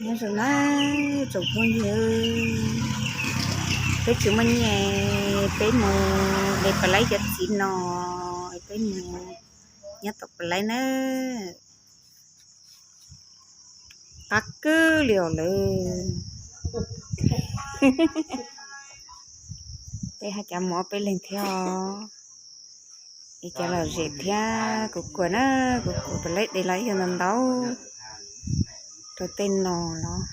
Nyob zoo na tsoom phooj ywg, peb tsis muaj nyiaj, peb mus de pas laib cov txiv no, peb mus nyob tom pas laib na. Qab kawg li os lawm. Peb haj cav mus ob peb leeg thiab os. Ib cov lom zem thiab kuv kuam na, kuv kuam pas laib de los yog ntau ntau rau tej no los.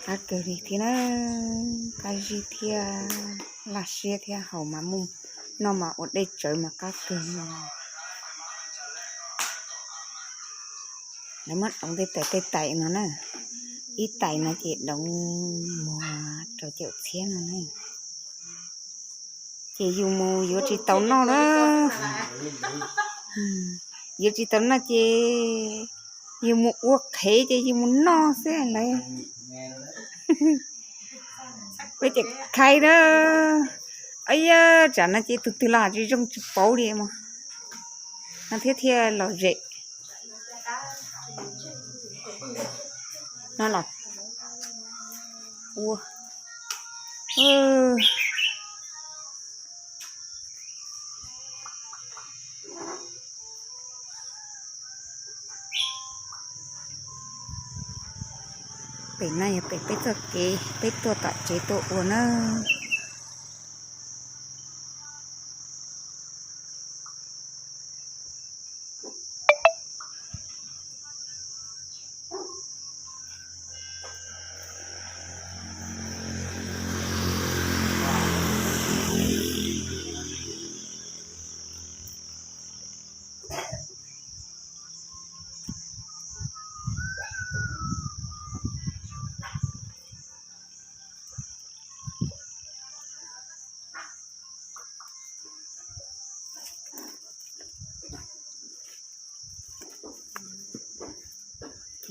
Qab kawg li thiab na, qab zib thiab laj siab thiab, haus mas muaj, noj mas ua dej tsawv mas qab kawg no. Lawv muab doov tej tais tej tais no na, ib tais no ces doov muag rau caum txhiab no na. Ces yus mus yuav tsis tau noj na, yuav tsis tau noj ces yus mus ua qhev ces yus mus noj xwb lawm. Peb ces khai na, yog tsam no ces tus twg los tsis zoo tsis paub li mas no thiab thiaj lom zem. No los ua Pem no yog pem peb txoj kev peb tuaj tom tsev tuaj ua na.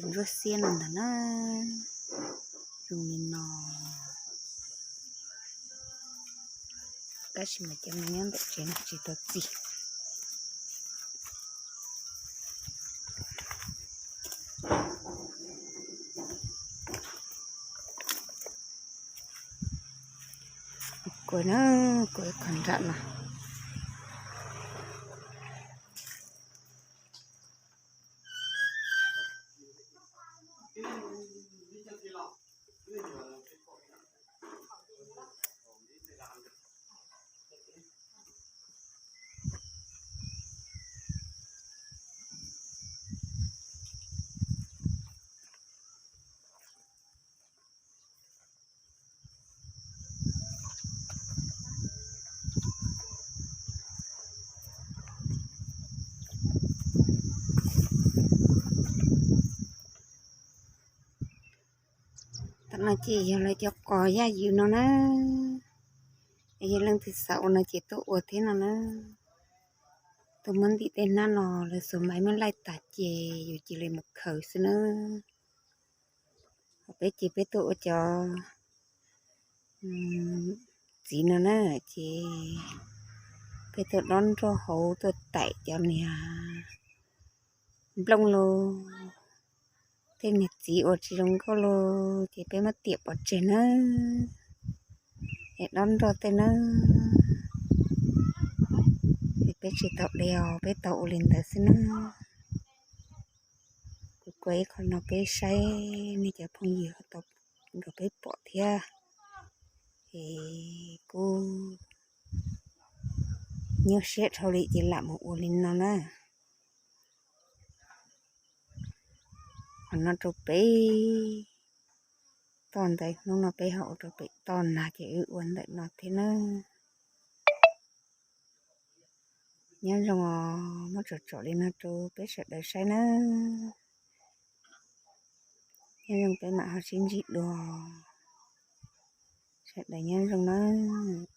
Ces ntsuab xiab no ntag na, zoo li no. Tab sis mas cov no nyob ntawm tsev no tsis tau txi. Kuv na, kuv qhov nram no. Tam no ces yog lawv cov qos yaj ywm no na, yog leej twg xav ua no ces tuaj ua thiab no na. Tuaj muab ntim tej hnab no lawv xuas maiv muab laij tas ces yus cia li mus khaws xwb na. Ho peb ces peb tuaj ua cov txiv no na, ces peb tuaj dob nroj hauv tuaj taim cov niag nplooj los, tej niag txiv uas tsis zoo nkauj los ces peb muab tiam pov tseg na, es dob nroj tej na. Es peb tsis tau de os, peb tau ua li ntawd xwb na. Kuv kuaj ib qho no peb saib nej cov phooj ywg ho tau nrog peb pom thiab. Es kuj nyuaj siab dhau li ces lam mus ua li no na. Qhov no rau pem toj ntawd, hnub no peb ho ua rau pem toj nag ces wb ua ntawm no thiab na. Nyob zoo os, muab tsom tsom li no rau peb sawv daws saib nawb. Nyob zoo, peb mam ho sib ntsib dua. Sawv daws nyob zoo nawb.